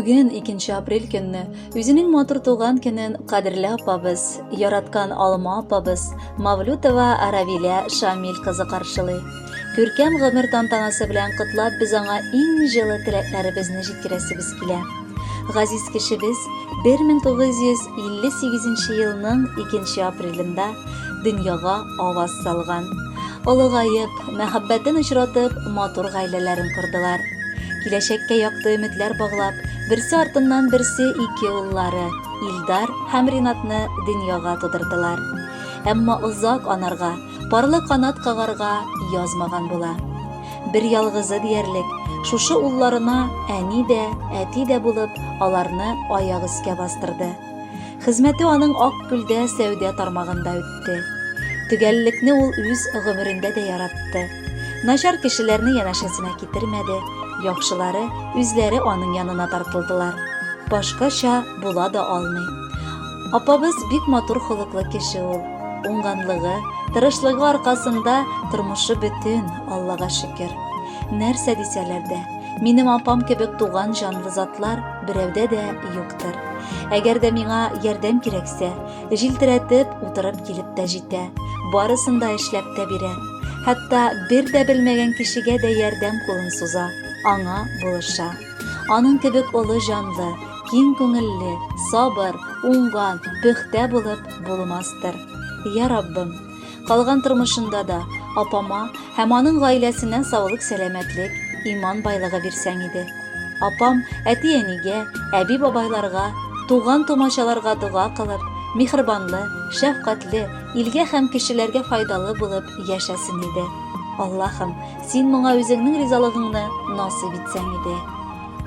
Бүген, 2 апрель көнне, үзенең матур туган көнен кадерле апабыз, яраткан Алма апабыз Мавлютова Равилә Шамил кызы каршылый. Күркәм гомер тантанасы белән котлап, без аңа иң җылы теләкләребезне җиткерәсебез килә. Газиз кешебез 1958 елның 2 апрелендә дөньяга аваз салган. Олыгаеп, мәхәббәтен очратып, матур гаиләләрен кордылар. Киләчәккә якты өметләр баглап, берсе артыннан берсе ике уллары, Илдар һәм Ринатны дөньяга тудырдылар. Әмма озак анарга, парлы канат кагарга язмаган була. Бер ялгызы диярлек, шушы улларына әни дә, әти дә булып, аларны аяк өскә бастырды. Хезмәте аның Аккүлдә сәүдә тармагында үтте. Төгәллекне ул үз гомерендә дә яратты. Начар кешеләрне янәшәсенә китермәде, яхшылары үзләре аның янына тартылдылар. Башкача була да алмый. Апабыз бик матур холыклы кеше ул. Уңганлыгы, тырышлыгы аркасында тормышы бөтен, Аллага шөкер. Нәрсә дисәләр дә, минем апам кебек туган җанлы затлар берәүдә дә юктыр. Әгәр дә миңа ярдәм кирәксә, җилтерәтеп утырып килеп тә җитә, барысын да эшләп тә бирә. Хәтта бер дә белмәгән кешегә дә ярдәм кулын суза, аңа булыша. Аның кебек олы җанлы, киң күңелле, сабыр, уңган, пөхтә булып булмастыр. Я Раббым, калган тормышында да апама һәм аның гаиләсенә саулык-сәламәтлек, иман байлыгы бирсәң иде. Апам әти-әнигә, әби-бабайларга, туган-тумачаларга дога кылып, миһербанлы, шәфкатьле, илгә һәм кешеләргә файдалы булып яшәсен иде. Аллаһым, син моңа үзеңнең ризалыгыңны насыйп итсәң иде.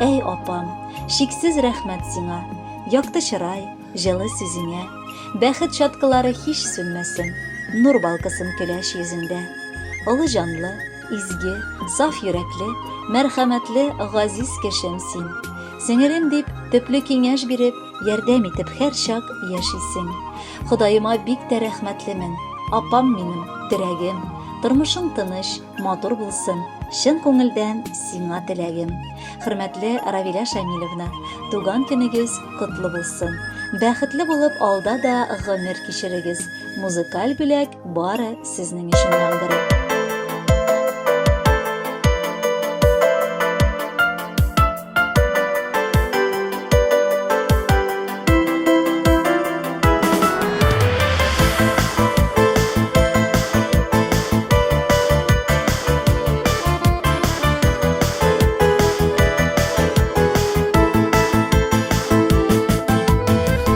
Әй, апам, чиксез рәхмәт сиңа. Якты чырай, җылы сүзеңә. Бәхет чаткылары һич сүнмәсен, нур балкысын көләч йөзеңдә. Олы җанлы, изге, саф йөрәкле, мәрхәмәтле, газиз кешем син. Сеңелем дип, төпле киңәш биреп, ярдәм итеп һәрчак яшисең. Ходаема бик тә рәхмәтлемен. Апам минем, терәгем. Тормышың тыныч, матур булсын. Чын күңелдән сиңа теләгем. Хөрмәтле Равилә Шамилевна, туган көнегез котлы булсын. Бәхетле булып алда да гомер кичерегез. Музыкаль бүләк бары сезнең өчен яңгырый.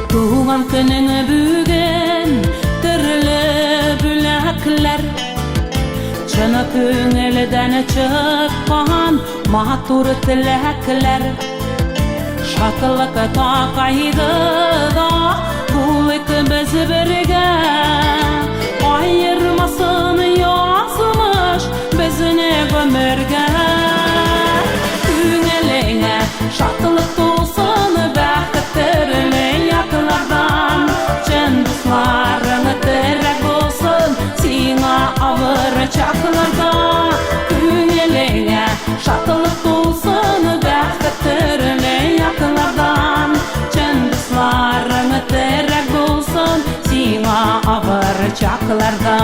Туган көнең бүген төрле бүләкләр Чын күңелдән чыккан матур теләкләр Шатлык та кайгыда булыйк без бергә Аермасын язмыш безне гомергә Күңелеңә шатлык тулсын бәхет төрле яклардан Чын дусларың терәк булсын сиңа авыр чакларда Күңелеңә шатлык тулсын бәхет төрле яклардан Чын дусларың терәк булсын сиңа авыр чакларда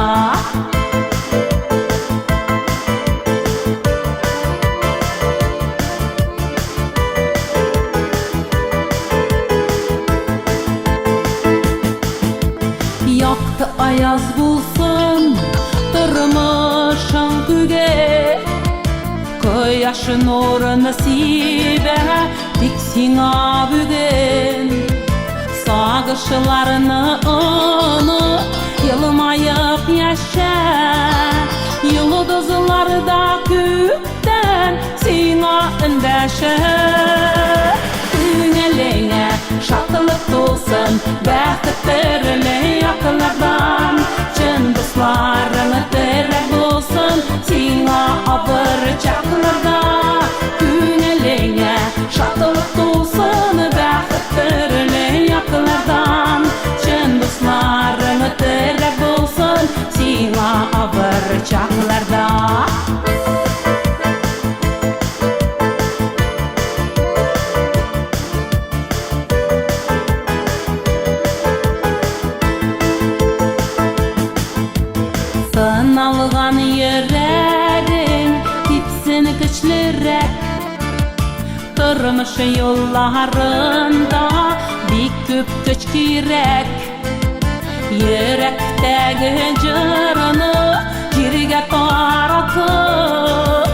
Якты аяз булсын тормышың күге Кояш нурын сибә тик сиңа бүген Сагышларны оныт, елмаеп яшә Йолдызлар да күктән сиңа эндәшә Күңелеңә шатлык тулсын, бәхет төрле яклардан Чын дусларың терәк булсын сиңа авыр чакларда Күңелеңә шатлык тулсын, бәхет төрле яклардан Чын дусларың терәк булсын сиңа авыр чакларда Язмыш юлларында бик күп көч кирәк. Йөрәктәге җырны җиргә таратып,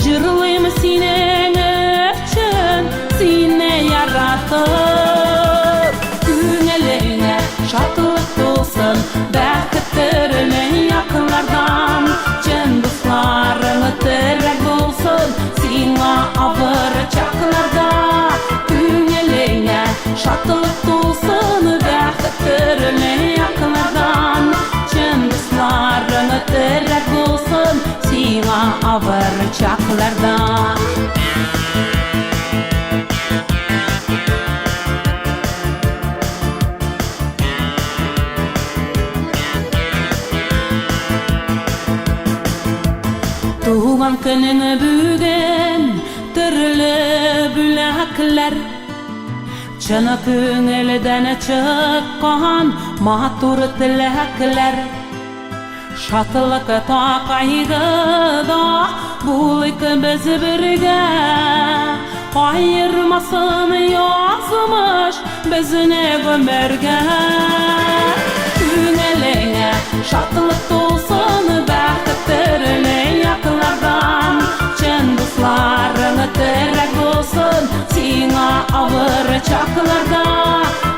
җырлыйм синең өчен, сине яратып. Күңелеңә шатлык тулсын, бәхет төрле яклардан, чын дусларың терәк булсын сиңа авыр чакларда. Күңелеңә шатлык тулсын, бәхет төрле яклардан, чын дусларың терәк булсын сиңа авыр чакларда. Туган көнең бүген, төрле бүләкләр, чын күңелдән чыккан матур теләкләр. Шатлыкта, кайгыда булыйк без бергә, аермасын язмыш безне гомергә. Күңелеңә шатлык тулсын, бәхет төрле яклардан, чын дусларың терәк булсын сиңа авыр чакларда.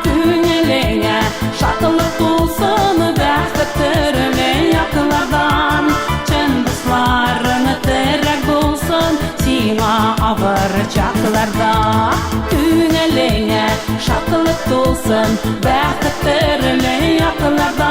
Күңелеңә шатлык тулсын, бәхет төрле яклардан, чын дусларың терәк булсын сиңа авыр чакларда. Күңелеңә шатлык тулсын, бәхет төрле яклардан.